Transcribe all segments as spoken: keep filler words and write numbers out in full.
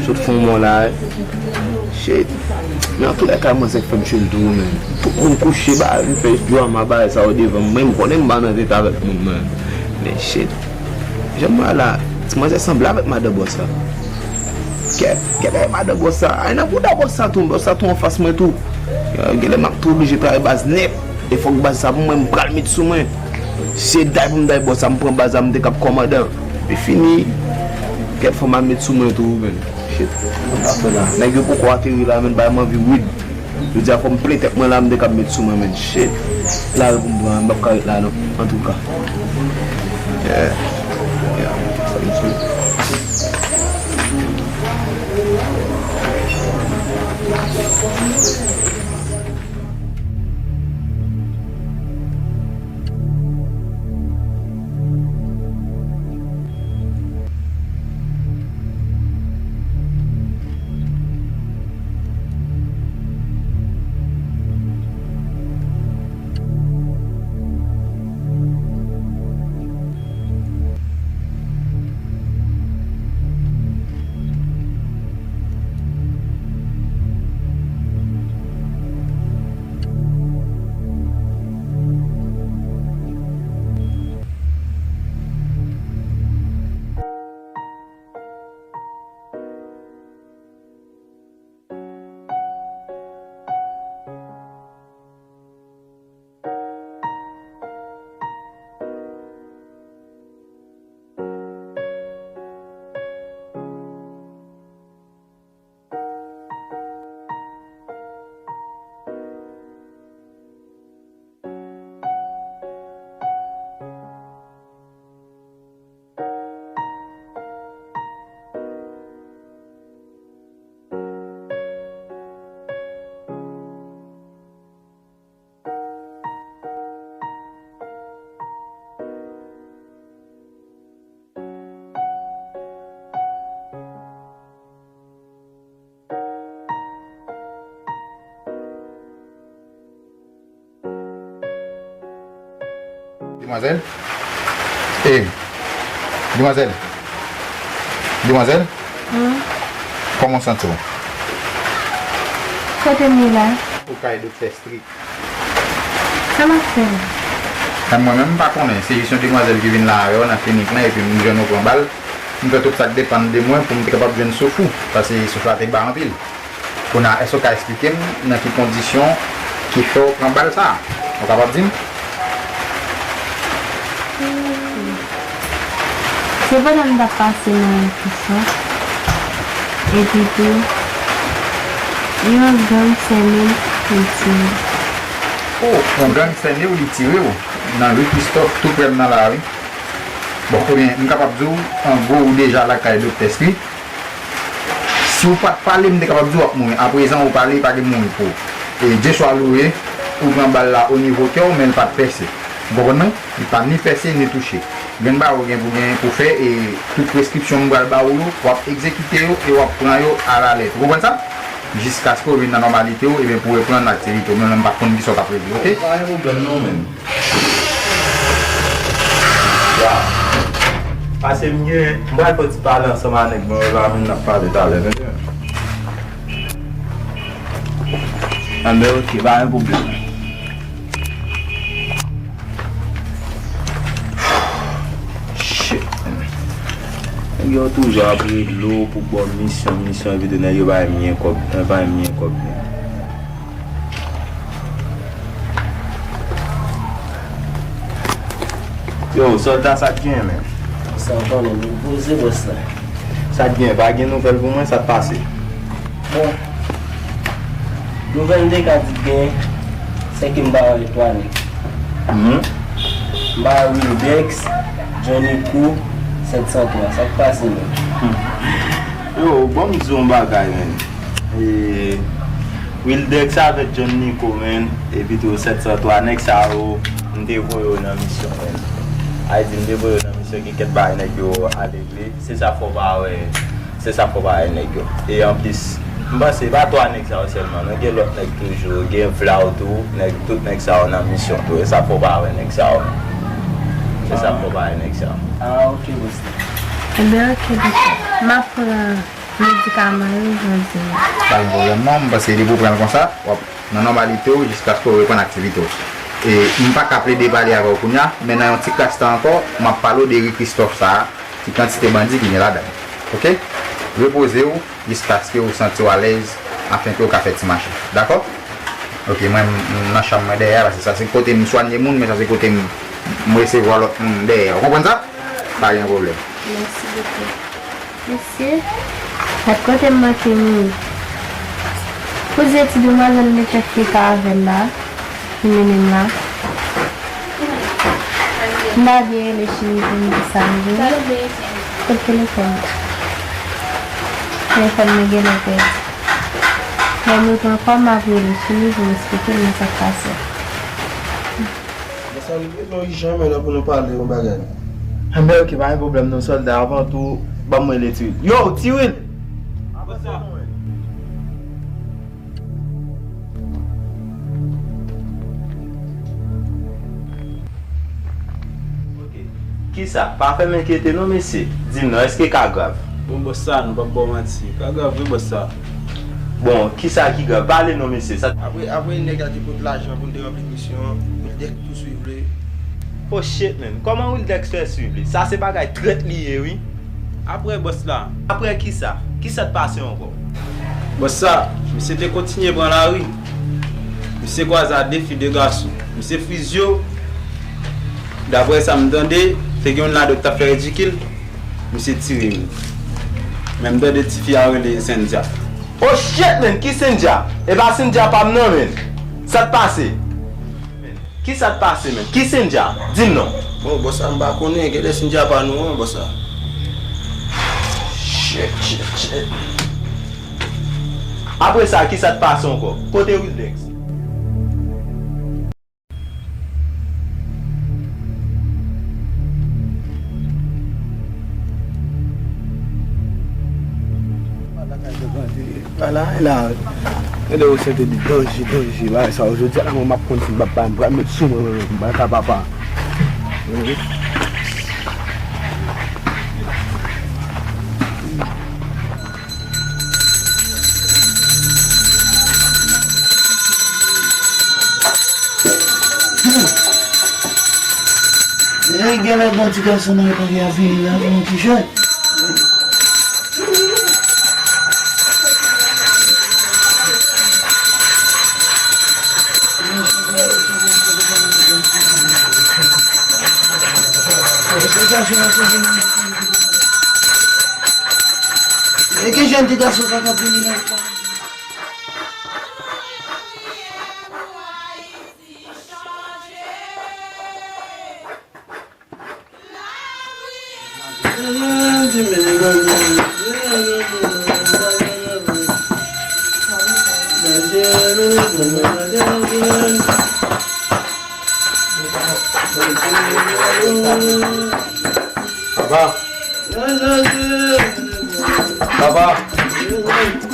Sot fon mò la, shit. Men antoulèka, manzè k fè m tchwil tou, men. Tout moun kouche, ba, li fè drama, bagay sa yo devan m. Men m konnen m pa nan tèt avèk moun, men. Men shit. Jan m wè la, ti manzè sanble avèk madan bòs la. Kèt, kèt avèk madan bòs la. Ay, nan bouda bòs la tou, bòs la tou anfas mwen tou. Genlè m ap tou oblije travay baz nèt. E fòk baz sa pou mwen, m pral met sou mwen. Se day pou m day bòs la, m pran baz la, m te k ap kòmandan. Li fini. Kèt fò m al met sou mwen tou, men. Shit. Sa fè la. Nèg yo poko ateri la, men bay m anvi wid. Yo di a fò m plen tèt mwen la, m te k ap met sou mwen, men. Shit. Lari pou m pran, m p ap ka ret la, non. Antouka. Yeah. Yeah. Demwazèl? E, demwazèl? Demwazèl? Hmm? Kòman w santi w? Kote m ye la? Ou kay doktè Strik. Sa m ap fè la? Men mwen menm, m pa konnen. Se jis yon demwazèl ki vin la avè w nan klinik lan, epi m jwenn ou pran bal. M fè tout sa k depann de mwen pou m te kapab jwenn souf ou, paske souf la te ba anpil. Kounye a, èske w ka eksplike m nan ki kondisyon ki fè w pran bal sa a? Ou kapab di m? Se pandan m t ap pase nan wout sa, epi tou, yon gang sène m, li tire m. O, yon gang sène w, li tire w nan ri Kristòf, tou prè m nan la, wi. Bon, ebyen, m kapab di w, an gwo, ou deja lakay doktè Strik. Si w pa t pale, m te kapab di w w ap mouri. Aprezan, ou pale, pa gen mouri pou ou. E Dye swa louwe, ou pran bal la o nivo kè w, men l pa t pèse. Ou konprann mwen? Li pa ni pèse, ni touche. Grenn bagay ou gen pou gen pou fè, e tout preskripsyon m pral ba ou yo, w ap egzekite yo e w ap pran yo alalèt. Ou konprann sa? Jiskaske w vin nan nòmalite w, ebyen pou w reprann aktivite w. Men m pa t konn kisa w t ap regle, oke? Pa gen pwoblèm non, men. Waw. Pase m gen, m pral fè ti pale ansanm a nèg mwen yo la, men n ap pale talè, tande? Anben, oke, pa gen pwoblèm. Shit, man. Nèg yo toujou ap regle w pou ba w misyon, misyon, epi tou nèg yo pa menm gen kòb, pa menm gen kòb, man. Yo, sòlda, sa k gen, man? Sa w konnen, nou poze bòs la. Sa k gen? Pa gen nouvèl pou mwen, sa k pase? Bon, nouvèl m te ka di k gen, se ke m pa wè twa nèg. Mhm. M pa wè Wildex, Johnny Kou, sèt san twa. Sa k pase, menm? Hmm. Yo, bon, m di w yon bagay, menm. E, Wildex avèk John Nico, menm, epi tou sèt san twa, nèg sa yo, m te voye yo nan misyon, menm. Ayiti, m te voye yo nan misyon, gen kèk bagay nèg yo ale vle. Se sa fò pa wè, se sa fò pa wè nèg yo. E anplis, m panse pa twa nèg sa yo sèlman, non, gen lòt nèg toujou, gen Vlaw tou, nèg, tout nèg sa yo nan misyon tou. E sa fò pa wè nèg sa yo. Se sa fò pa wè nèg sa yo. Ah, ok, bòs la. Ebyen, oke, doktè. M ap pran medikaman yo jodi a. Pa gen pwoblèm non, m panse depi w pran l konsa, w ap nan nòmalite w jiskaske w reprann aktivite w. E m pa ka plede pale avè w kounye a, men nan yon ti kras tan ankò, m ap pale w de ri Kristòf sa a, ti kantite bandi ki gen ladan l. Oke? Repoze w jiskaske w santi w alèz, afenke w ka fè ti mache. Dakò? Oke, mwen, m, m nan chanm mwen dèyè a, paske sa se kote m swanye moun, men sa se kote m, m resevwa lòt moun dèyè. Ou konprann sa? Pa gen pwoblèm. Mèsi bokou. Mesye, gad kote m manke mouri. Pou zye ti demwazèl mete fika avè l la, ki mennen m la. M ta byen rele Chili pou m di sa m vle. Kot telefòn? Telefòn mwen genlè pèdi. Lè m repran kò m, m ap rele Chili pou m esplike l men sa k pase. Sa nou bezwen ijan men la pou nou pale yon bagay. Anben, oke, pa gen pwoblèm non, sòlda, avan tou, ban mwen rele Tiwil. Yo, Tiwil! Oke. Kisa? Pa fè m enkyete non, mesye. Di m non, èske ka grav? Bon, bòs sa, nou p ap ba w manti. Ka grav wi, bòs sa. Bon, kisa ki grav? Pale non, mesye. Sa... Apre, apre nèg la te pot lajan pou n te ranpli misyon an, Wildex tou swiv li. Oh shit, man. Kòman Wildex fè swiv li? Sa se bagay trèt li ye, wi. Apre, bòs la. Apre kisa? Kisa t pase ankò? Bòs sa, misye te kontinye pran lari. Misye kwaze a de fi, de gason. Misye fizye yo. Daprè sa m tande, te gen youn ladan yo k t ap fè ridikil. Misye tire yo. Men m tande tifi a rele Cynthia. Oh shit, man! Ki Cynthia? E pa Cynthia pa m nan, man! Sa k pase? Kisa k pase, man? Ki Cynthia? Di m non. Bon, bòs sa, m pa konnen. Genlè Cynthia pa nou an, bòs sa. Shit, shit, shit. Apre sa, kisa k pase ankò? Kote Wildex? Ala, ala. Gade ou sete di danje, danje, bagay sa yo. Jodi a la, mwen, m ap konn si m p ap bay, m pral met sou mwen, mwen, mwen, m pral ka papa. Ey, genlè gon ti gason nan epòk la vini la pou yon ti jwèt. E ki jèn ti gason sa k ap vini la? Papa. Papa.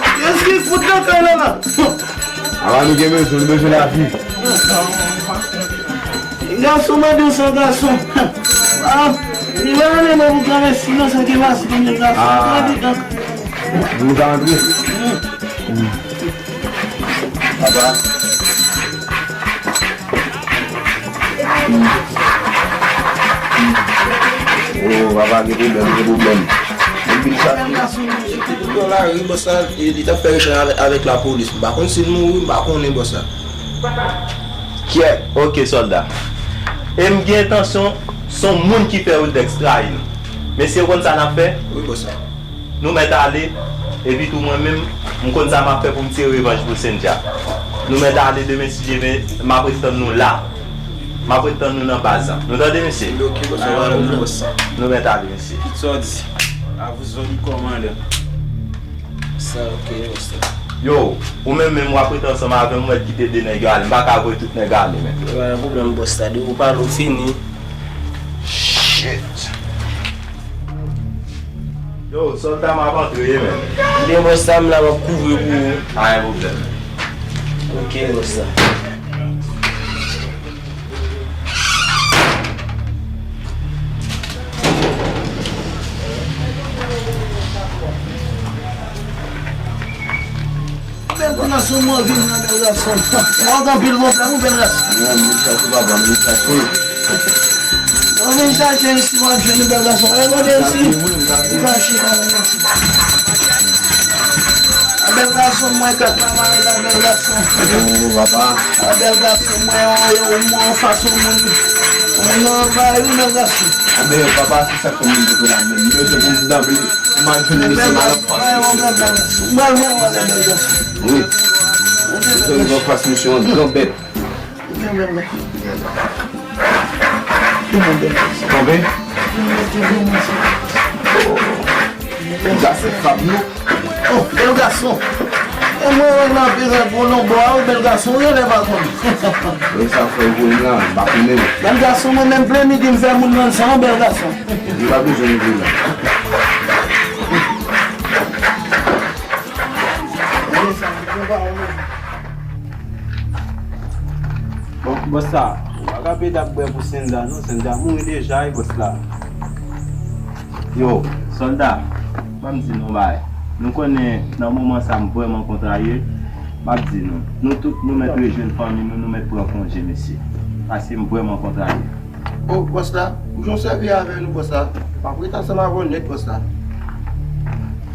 Kiyès ki fout nan kay la la? Papa, nou gen bezwen, nou bezwen lavi. Gason mande w san gason. Ah, li va ale nan bouda mesye nan sa ki pase pou mwen gason. Ah. Nou ka antre. Papa. Oh, papa, gen pwoblèm, gen pwoblèm. Yon pil sa. Nan lari, bòs la, li, li t ap fè echanj avè-, avèk lapolis. M pa konn si l mouri, m pa konnen, bòs la. Kyèt, oke, sòlda. E m gen entansyon, se yon moun ki fè Wildex trayi nou. Mesye, ou konn sa n ap fè? Wi, bòs la. Nou mèt ale, epi tou mwen menm, m konn sa m ap fè pou m tire revanj pou Cynthia. Nou mèt ale demen si Dye vle, m ap ret tann nou la. M ap ret tann nou nan baz la. Nou tande, mesye? Oke, bòs, sa va, bòs. Nou mèt ale, mesye. Kit sa w di. A vous ordres, commandant. Sa, oke, bòs. Yo, ou menm menm w ap ret ansanm avè m, ou mèt kite de nèg yo ale. M pa ka voye tout nèg ale, men. Pa gen pwoblèm, bòs, sa, depi w pale, w fini. Shit. Yo, sòlda, m ap antre, men. Byen, bòs, sa m la, m ap kouvri pou ou. Pa gen pwoblèm. Oke, bòs, sa. Gason, mwen vin nan bèl gason. Mwen gen anpil pwoblèm, ou bèl gason. Mwen vin chache papa, mwen vin chache. Mwen vin chache isi, mwen jwenn bèl gason. E gade isi. Ou ka chita, bèl gason. A bèl gason, mwen tèt la mare la, bèl gason. Oh, papa. A bèl gason, mwen, yon, yon, yon fason moun. Mwen nan anvayi, bèl gason. Anben, papa, se sa k fè m vin kote la menm. Mwen te pou m danble. Ou mal fini, se mal ap pase. Wi. Ou te yon gran fas misye, yon gran bèt. Konbyen? Sa se fab nou. Oh, bèl gason. E mwen wè nan pezè gwo lonbò a, wi, bèl gason, ou genlè pa konn. E sa fè w jwenn la, m pa konnen. Bèl gason, mwen menm plen midi m fè moun rann san, bèl gason. Li pa bezwen rive la. Bon, bòs la, ou pa ka pede ap bwè pou Senda, non. Senda mouri deja, wi, bòs la. Yo, sòlda, ban m di nou yon bagay. Nou konnen, nan moman sa, m vrèman kontrarye. M ap di nou, nou tout, nou mèt rejwenn fanmi nou, nou mèt pran konje, mesye. Paske m vrèman kontrarye. Oh, bòs la, pou jan w sèvi avè nou, bòs la, m ap ret ansanm avè w nèt, bòs la.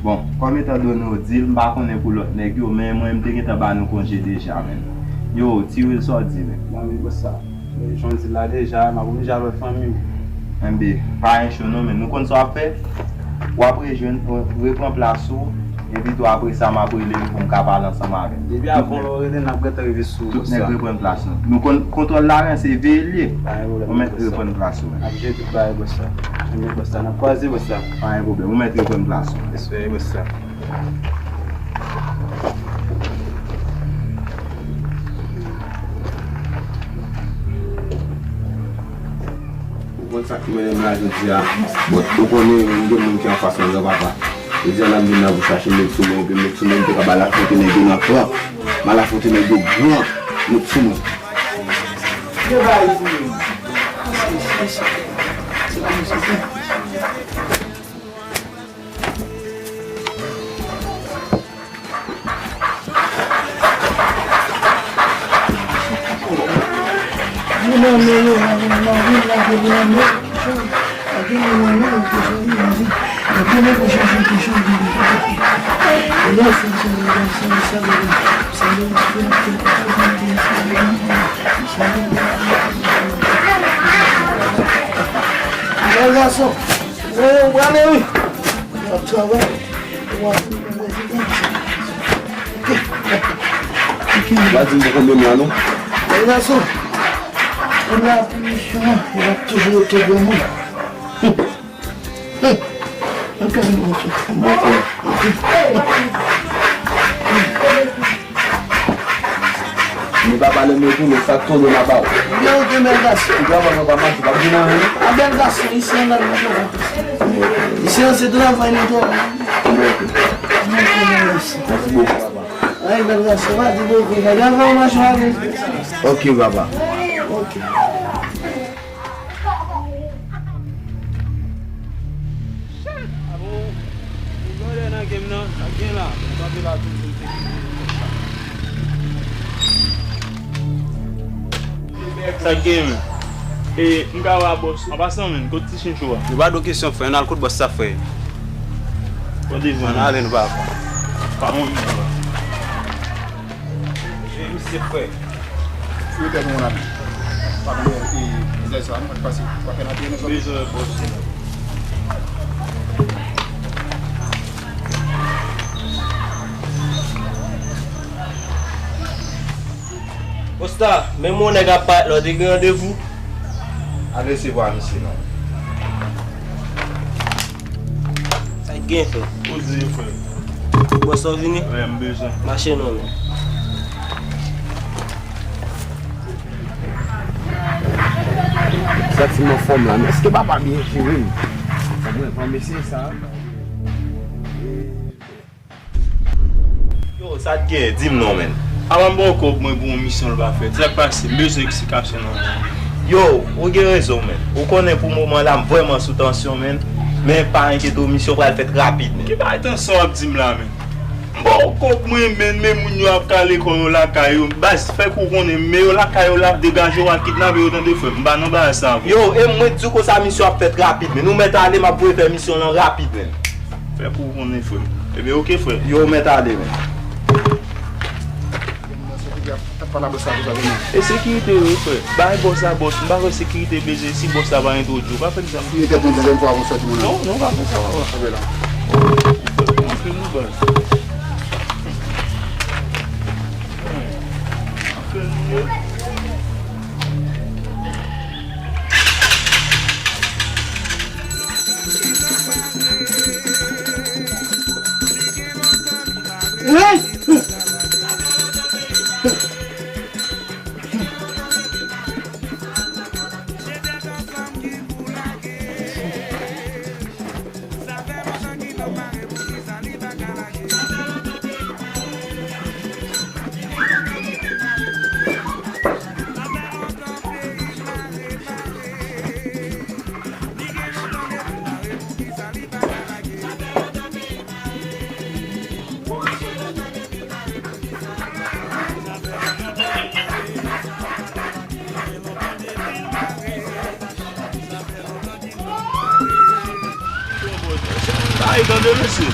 Bon, kòm etan done w di l, m pa konnen pou lòt nèg yo, men mwen, m te gentan ba nou konje deja, menn. Yo, tire l sa w di, menn. Bon, men bòs la, men jan w di l la deja, m ap oblije al wè fanmi m. Enben, pa gen cho non, menn. Nou konn sa w ap fè? W ap rejwenn, repran plas ou, epi tou apre sa, m ap rele nou pou m ka pale ansanm avè l. Depi avan lè w rele n, n ap gentan rive sou ou, bòs la. Tout nèg reprann plas nou. Nou konn kontwòl la, se veye l ye. Pa gen pwoblèm, bòs la. Ou mèt reprann plas ou, menn. N ap jere tout bagay, bòs la. Enben, bòs la, n ap kwaze, bòs la. Pa gen pwoblèm. Ou mèt reprann plas ou, menn. Respè, bòs la. Ou konn sa k mennen m la jodi a? Bon, ou konnen m gen moun ki anfas mwen, granpapa. Jodi a la m vin la pou chache met sou mwen, epi met sou mwen, m te ka ba lafonte nèg yo nan pran. Ba lafonte nèg yo gran, met sou mwen. Yo bay pou yo. Se, se, se, se pa nou, se pa. Bèl gason. Ou prale wi. Ou ap travay. Ou ap Pa di m pou konbyen mwa non. Bèl gason. Ou la pou misyon an, ou ap toujou rete granmoun. Anpil mwa sou. Nou pa pale men tou, men sa k tonbe m a ba w. Byen, ou gen bèl gason. Ou travay, ou pa mache, pa gen anyen. A bèl gason, isi an nan travay. Isi an se travay nou travay. Mèsi bokou, papa. Ay, bèl gason, pa di bokou. Travay ou mache avè. Ok, papa. Ok. Sa k gen, men? E, m ka wè bòs. An pasan, men, kot ti chinchou a? Yo pa do kesyon, frè. Ann al kot bòs sa, frè. Kote vin? Ann ale, nou pa. Pa yon. Wi, misye, frè. Wi, tèt mwen la. Pa konn, e, bizè sa, nou pa t pase. Pa fè nan pye nou sòti. Bizè, bòs. Osta, menm yon nèg ap parèt la, w te gen randevou? Al resevwa misye non. Sa k gen, frè? Poze, frè. Bòs la vini? Wi, m bezwen. Mache non, men. Sa ti m anfòm la, men èske papa byen jere m? Fò mwen pran mesye sa. Yo, sa t gen? Di m non, menn. Papa m ba w kòb mwen pou yon misyon l pa fèt. Sa k pase? M bezwen eksplikasyon nan men. Yo, ou gen rezon, menn. Ou konnen pou moman la, m vrèman sou tansyon, menn. Men pa enkyete w, misyon pral fèt rapid, menn. Ki bagay tansyon w ap di m la, menn? M poko renmen, men moun yo ap kale kò yo lakay yo. Baz, fè kou konnen, men yo lakay yo la ap degaje w al kidnape yo tande frè m. M pa nan bagay sa vre. Yo, e mwen di w konsa misyon ap fèt rapid, men nou mèt ale, m ap voye fè misyon lan rapid, men. Fè kou konnen frè m. Ebyen, oke frè. Yo, mèt ale, men. T ap pale a bòs la konsa vre, non. E sekirite yo, frè. Bay bòs la bòs. M pa kwè sekirite bezwen si bòs la pa entwodui w. Pa fè m sa. Sekirite pran dezyèm fwa avan w sòti moun nan. Non, non, pa fè sa, papa. Kanpe la. Anpil nou baz. Anpil nou ye. Ay, tande, mesye.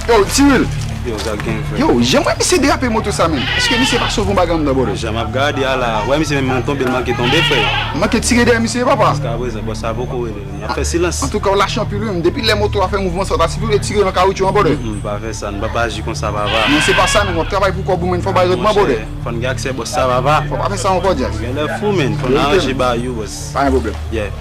Yo, Tiril. Yo, sa k gen, frè? Yo, jan m wè misye derape moto sa, menm. Èske misye pa sove yon bagay anndan, brother? Jan m ap gade a la, wè misye menm tonbe, l manke tonbe, frè. Manke tire dèyè misye, papa. Jiskaprezan, bòs sa poko rele. N ap fè silans. Antouka, w lach anpil, wi. Depi lè moto a fè mouvman sa, w ta sipoze tire nan kawotchou an, brother. Mm, mm, pa fè sa, n pa aji konsa, papa. Non, se pa sa, menm. W ap travay pou kòb ou, menm. Fò w bay rèd mwen, brother. Fò n gen aksè bòs sa, papa. Fò pa fè sa ankò, Jazz. Gen lè fou, menn. Fò n aranje ba yo, bòs. Pa gen pwoblèm. Yeah.